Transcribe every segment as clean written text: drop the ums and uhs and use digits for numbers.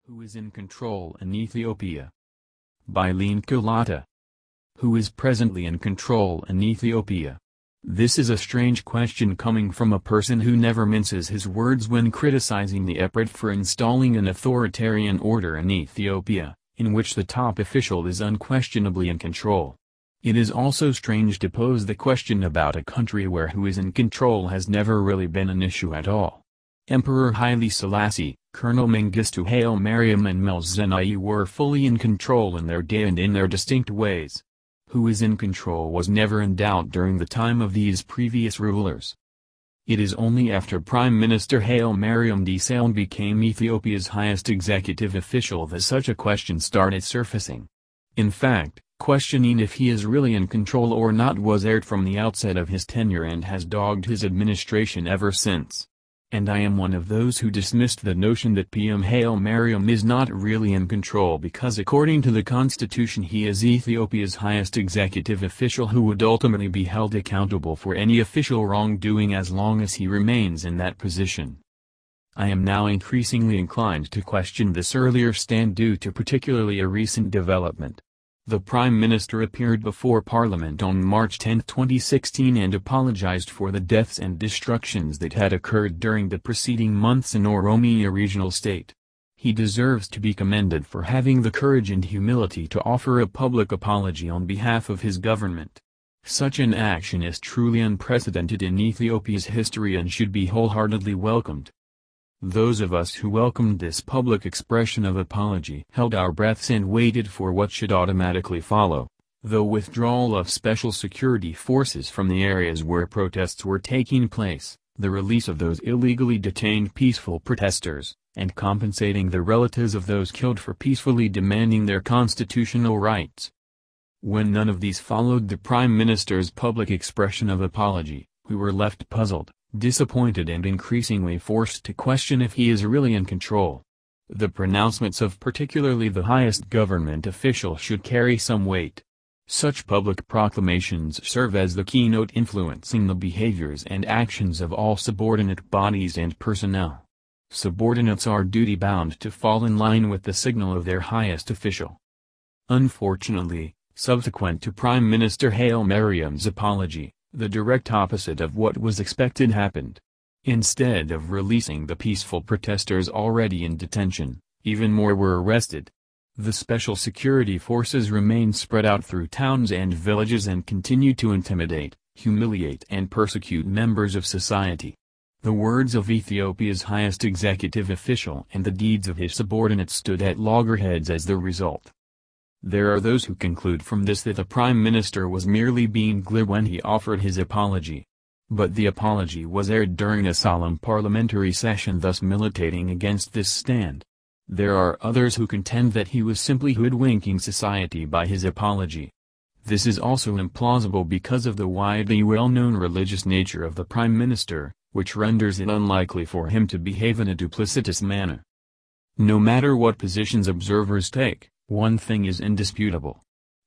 Who is in control in Ethiopia? By Lenka Latta. Who is presently in control in Ethiopia? This is a strange question coming from a person who never minces his words when criticizing the Epret for installing an authoritarian order in Ethiopia, in which the top official is unquestionably in control. It is also strange to pose the question about a country where who is in control has never really been an issue at all. Emperor Haile Selassie, Colonel Mengistu Haile Mariam and Meles Zenawi were fully in control in their day and in their distinct ways. Who is in control was never in doubt during the time of these previous rulers. It is only after Prime Minister Haile Mariam Desalegn became Ethiopia's highest executive official that such a question started surfacing. In fact, questioning if he is really in control or not was aired from the outset of his tenure and has dogged his administration ever since. And I am one of those who dismissed the notion that PM Haile Mariam is not really in control because according to the constitution he is Ethiopia's highest executive official who would ultimately be held accountable for any official wrongdoing as long as he remains in that position. I am now increasingly inclined to question this earlier stand due to particularly a recent development. The Prime Minister appeared before Parliament on March 10, 2016 and apologized for the deaths and destructions that had occurred during the preceding months in Oromia regional state. He deserves to be commended for having the courage and humility to offer a public apology on behalf of his government. Such an action is truly unprecedented in Ethiopia's history and should be wholeheartedly welcomed. Those of us who welcomed this public expression of apology held our breaths and waited for what should automatically follow: the withdrawal of special security forces from the areas where protests were taking place, the release of those illegally detained peaceful protesters, and compensating the relatives of those killed for peacefully demanding their constitutional rights. When none of these followed the Prime Minister's public expression of apology, we were left puzzled, disappointed and increasingly forced to question if he is really in control. The pronouncements of particularly the highest government official should carry some weight. Such public proclamations serve as the keynote influencing the behaviors and actions of all subordinate bodies and personnel. Subordinates are duty-bound to fall in line with the signal of their highest official. Unfortunately, subsequent to Prime Minister Haile Mariam's apology, the direct opposite of what was expected happened. Instead of releasing the peaceful protesters already in detention, even more were arrested. The special security forces remained spread out through towns and villages and continued to intimidate, humiliate and persecute members of society. The words of Ethiopia's highest executive official and the deeds of his subordinates stood at loggerheads as the result. There are those who conclude from this that the Prime Minister was merely being glib when he offered his apology. But the apology was aired during a solemn parliamentary session, thus militating against this stand. There are others who contend that he was simply hoodwinking society by his apology. This is also implausible because of the widely well-known religious nature of the Prime Minister, which renders it unlikely for him to behave in a duplicitous manner. No matter what positions observers take, one thing is indisputable.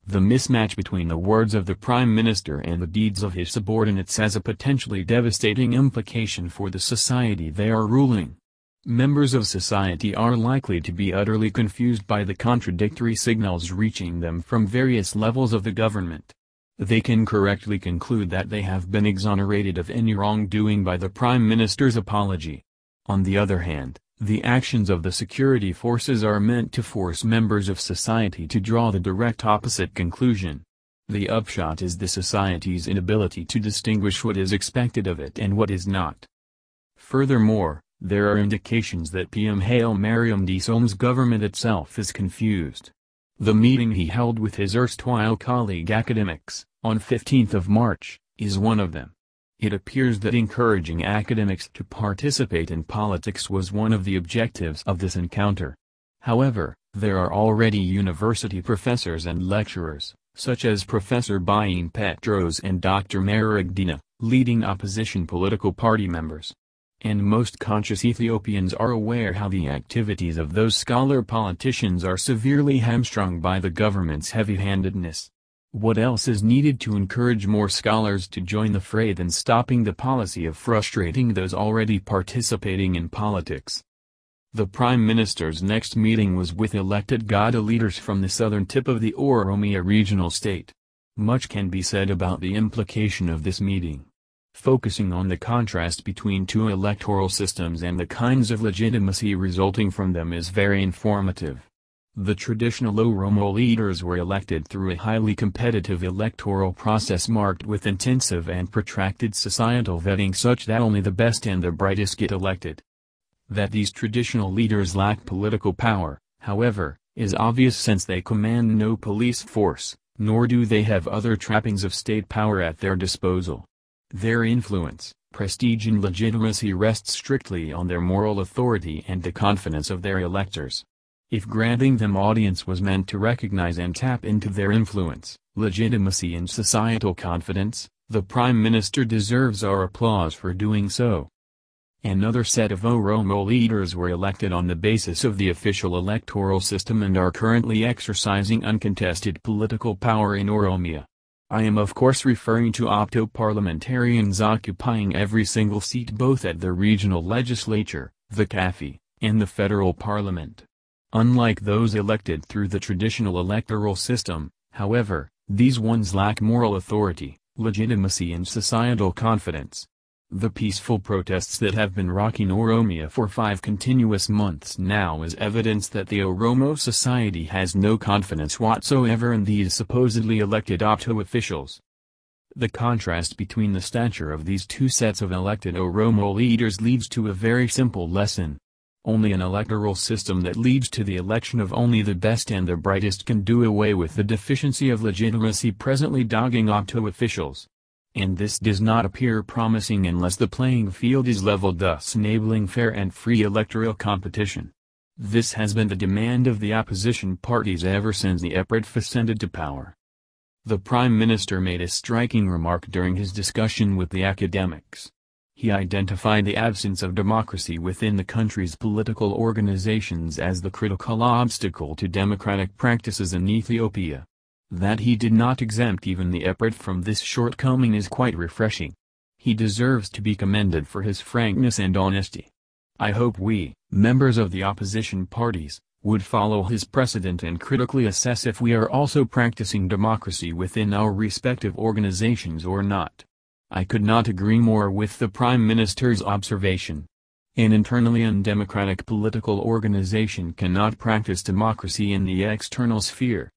The mismatch between the words of the Prime Minister and the deeds of his subordinates has a potentially devastating implication for the society they are ruling. Members of society are likely to be utterly confused by the contradictory signals reaching them from various levels of the government. They can correctly conclude that they have been exonerated of any wrongdoing by the Prime Minister's apology. On the other hand, the actions of the security forces are meant to force members of society to draw the direct opposite conclusion. The upshot is the society's inability to distinguish what is expected of it and what is not. Furthermore, there are indications that PM Haile Mariam Desalegn government itself is confused. The meeting he held with his erstwhile colleague academics, on 15th of March, is one of them. It appears that encouraging academics to participate in politics was one of the objectives of this encounter. However, there are already university professors and lecturers, such as Professor Bayin Petros and Dr. Maragdina, leading opposition political party members. And most conscious Ethiopians are aware how the activities of those scholar politicians are severely hamstrung by the government's heavy-handedness. What else is needed to encourage more scholars to join the fray than stopping the policy of frustrating those already participating in politics? The Prime Minister's next meeting was with elected Gada leaders from the southern tip of the Oromia regional state. Much can be said about the implication of this meeting. Focusing on the contrast between two electoral systems and the kinds of legitimacy resulting from them is very informative. The traditional Oromo leaders were elected through a highly competitive electoral process marked with intensive and protracted societal vetting such that only the best and the brightest get elected. That these traditional leaders lack political power, however, is obvious since they command no police force, nor do they have other trappings of state power at their disposal. Their influence, prestige and legitimacy rests strictly on their moral authority and the confidence of their electors. If granting them audience was meant to recognize and tap into their influence, legitimacy and societal confidence, the Prime Minister deserves our applause for doing so. Another set of Oromo leaders were elected on the basis of the official electoral system and are currently exercising uncontested political power in Oromia. I am of course referring to Opto parliamentarians occupying every single seat both at the regional legislature, the CAFI, and the federal parliament. Unlike those elected through the traditional electoral system, however, these ones lack moral authority, legitimacy and societal confidence. The peaceful protests that have been rocking Oromia for 5 continuous months now is evidence that the Oromo society has no confidence whatsoever in these supposedly elected Opto officials. The contrast between the stature of these two sets of elected Oromo leaders leads to a very simple lesson. Only an electoral system that leads to the election of only the best and the brightest can do away with the deficiency of legitimacy presently dogging Opto officials. And this does not appear promising unless the playing field is leveled, thus enabling fair and free electoral competition. This has been the demand of the opposition parties ever since the EPRDF ascended to power. The Prime Minister made a striking remark during his discussion with the academics. He identified the absence of democracy within the country's political organizations as the critical obstacle to democratic practices in Ethiopia. That he did not exempt even the EPRDF from this shortcoming is quite refreshing. He deserves to be commended for his frankness and honesty. I hope we, members of the opposition parties, would follow his precedent and critically assess if we are also practicing democracy within our respective organizations or not. I could not agree more with the Prime Minister's observation. An internally undemocratic political organization cannot practice democracy in the external sphere.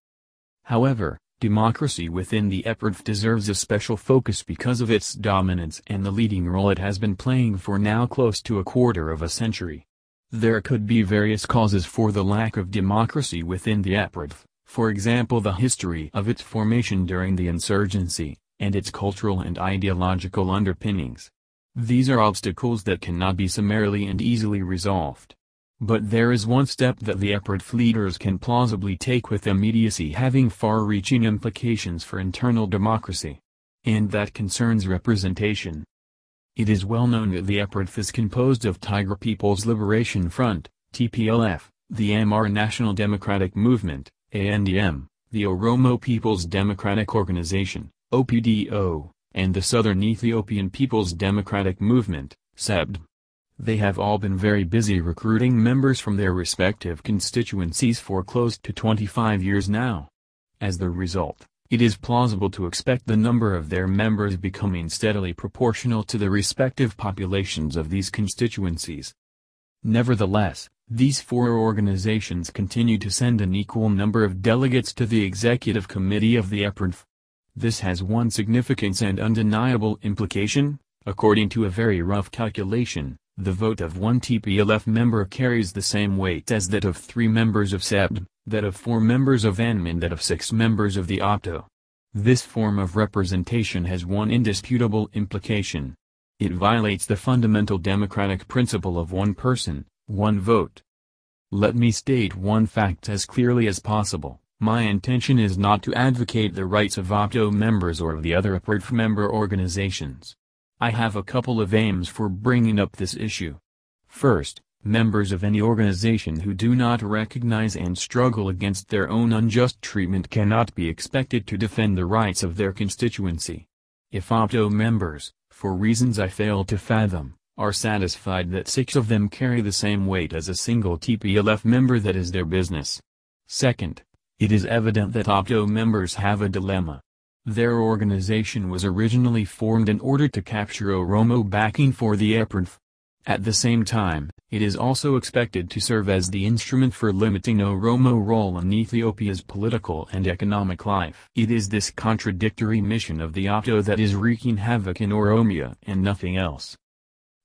However, democracy within the EPRDF deserves a special focus because of its dominance and the leading role it has been playing for now close to a quarter of a century. There could be various causes for the lack of democracy within the EPRDF, for example the history of its formation during the insurgency, and its cultural and ideological underpinnings. These are obstacles that cannot be summarily and easily resolved. But there is one step that the EPRDF leaders can plausibly take with immediacy having far-reaching implications for internal democracy. And that concerns representation. It is well known that the EPRDF is composed of Tigray People's Liberation Front, TPLF, the Amhara National Democratic Movement, ANDM, the Oromo People's Democratic Organization, OPDO, and the Southern Ethiopian People's Democratic Movement, SEBD. They have all been very busy recruiting members from their respective constituencies for close to 25 years now. As the result, it is plausible to expect the number of their members becoming steadily proportional to the respective populations of these constituencies. Nevertheless, these 4 organizations continue to send an equal number of delegates to the Executive Committee of the EPRDF. This has one significant and undeniable implication. According to a very rough calculation, the vote of one TPLF member carries the same weight as that of 3 members of SEBD, that of 4 members of ANDM and that of 6 members of the OPTO. This form of representation has one indisputable implication. It violates the fundamental democratic principle of one person, one vote. Let me state one fact as clearly as possible. My intention is not to advocate the rights of OPTO members or of the other EPRDF member organizations. I have a couple of aims for bringing up this issue. First, members of any organization who do not recognize and struggle against their own unjust treatment cannot be expected to defend the rights of their constituency. If OPTO members, for reasons I fail to fathom, are satisfied that 6 of them carry the same weight as a single TPLF member that is their business. Second, it is evident that OPTO members have a dilemma. Their organization was originally formed in order to capture Oromo backing for the EPRDF. At the same time, it is also expected to serve as the instrument for limiting Oromo role in Ethiopia's political and economic life. It is this contradictory mission of the OPTO that is wreaking havoc in Oromia and nothing else.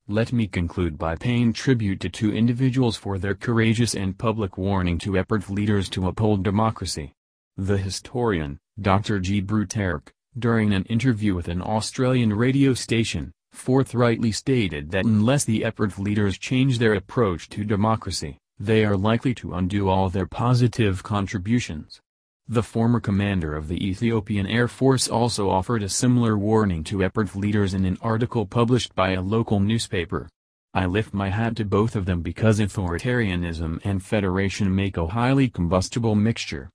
Let me conclude by paying tribute to 2 individuals for their courageous and public warning to EPRDF leaders to uphold democracy. The historian, Dr. G. Bruterk, during an interview with an Australian radio station, forthrightly stated that unless the EPRDF leaders change their approach to democracy, they are likely to undo all their positive contributions. The former commander of the Ethiopian Air Force also offered a similar warning to EPRDF leaders in an article published by a local newspaper. I lift my hat to both of them because authoritarianism and federation make a highly combustible mixture.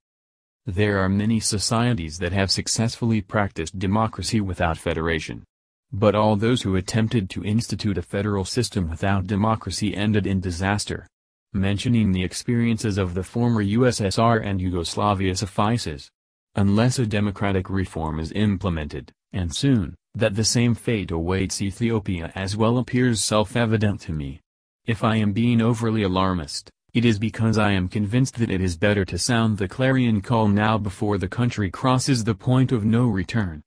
There are many societies that have successfully practiced democracy without federation. But all those who attempted to institute a federal system without democracy ended in disaster. Mentioning the experiences of the former USSR and Yugoslavia suffices. Unless a democratic reform is implemented, and soon, that the same fate awaits Ethiopia as well appears self-evident to me. If I am being overly alarmist, it is because I am convinced that it is better to sound the clarion call now before the country crosses the point of no return.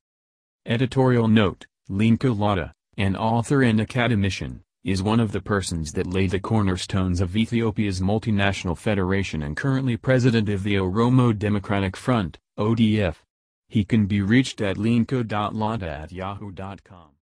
Editorial note: Leen Kulata, an author and academician, is one of the persons that laid the cornerstones of Ethiopia's multinational federation and currently president of the Oromo Democratic Front, ODF. He can be reached at leenko.lata@yahoo.com.